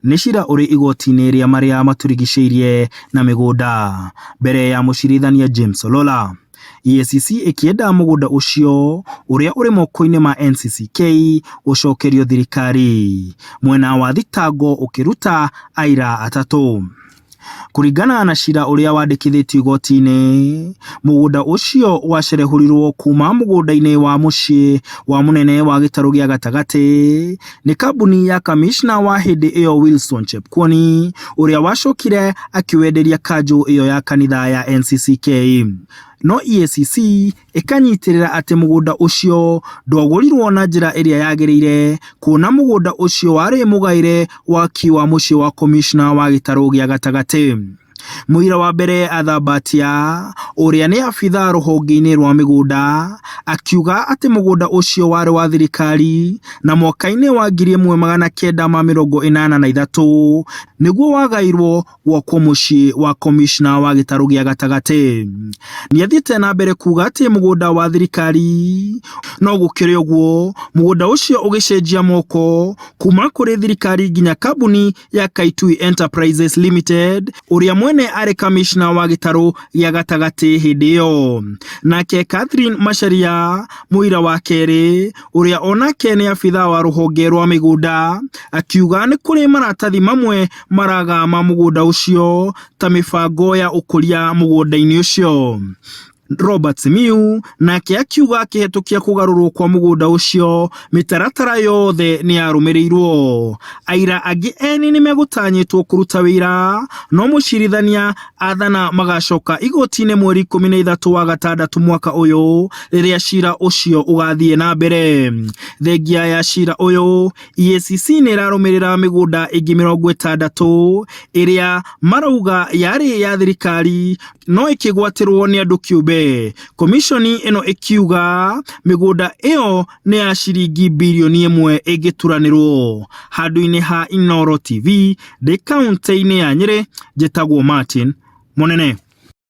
Nĩ cira ũrĩ igoti-inĩ rĩa marĩa matũrigicĩirie na mĩgũnda mbere ya mũcirithania James Olola. EACC ĩkĩenda mũgũnda ũcio ũrĩa ũrĩ moko-inĩ ma NCCK ũcokerio thirikari. Mwena wa thitango ũkĩruta aira atatũ. Kũringana na cira ũrĩa wandĩkithĩtio igoti-inĩ, mũgũnda ũcio wacerehũrirwo kuma mũgũnda-inĩ wa mũciĩ wa mũnene wa gĩtarũ gĩa gatagatĩ nĩ kambuni ya kamishna wa hĩndĩ ĩyo Wilson Chepkwony ũrĩa wacokire akĩwenderia kanjũ ĩyo ya kanitha ya NCCK. No EACC ĩkanyitĩrĩra atĩ mũgũnda ũcio ndwagũrirwo na njĩra ĩrĩa yagĩrĩire kuona mũgũnda ũcio warĩ mũgaĩre waki wa mũciĩ wa komishna wa gĩtarũ gĩa gatagatĩ. Mũira wa mbere Arthur Mbatia ũrĩa nĩ abithaa rũhonge-inĩ rwa mĩgũnda akiuga atĩ mũgũnda ũcio warĩ wa thirikari na mwaka-inĩ wa 1983 nĩguo wagairwo gwakwo mũciĩ wa komishna wa gĩtarũ gĩa gatagatĩ. Nĩathiĩte na mbere kuga atĩ mũgũnda wa thirikari no gũkĩrĩ ũguo mũgũnda ũcio ũgĩcenjia moko kuma kũrĩ thirikari nginya kambuni ya Kaitui Enterprises Limited ũrĩa mwene arĩ kamishna wa gĩtarũ gĩa gatagatĩ hĩndĩ ĩyo. Nake Catherine Macharia mũira wa kerĩ ũrĩa onake nĩ abithaa wa rũhonge rwa mĩgũnda akiuga nĩ kũrĩ maratathi mamwe maraga ma mũgũnda ũcio ta mĩbango ya ũkũria mũgũnda-inĩ ũcio. Robert Simiyu nake akiuga akĩhetũkia kũgarũrwo kwa mũgũnda ũcio mĩtaratara yothe nĩ yarũmĩrĩirwo. Aira angĩ erĩ nĩ megũtanyĩtwo kũruta wĩra no mũcirithania athana magacoka igoti-inĩ mweri 13 wa gatandatũ mwaka ũyũ rĩrĩa cira ũcio ũgathiĩ na mbere. Thengia ya cira ũyũ EACC nĩ ĩrarũmĩrĩra mĩgũnda ĩngĩ 60 ĩrĩa marauga yarĩ ya thirikari no ĩkĩgwatĩrwo nĩ andũ kĩũmbe. Komishoni ĩno ĩkiuga mĩgũnda ĩyo nĩ ya ciringi birioni ĩmwe ĩngĩturanĩrwo. Handũ-inĩ ha Inooro TV ndĩ kaũntĩ-inĩ ya Nyĩrĩ, njĩtagwo Martin Mũnene.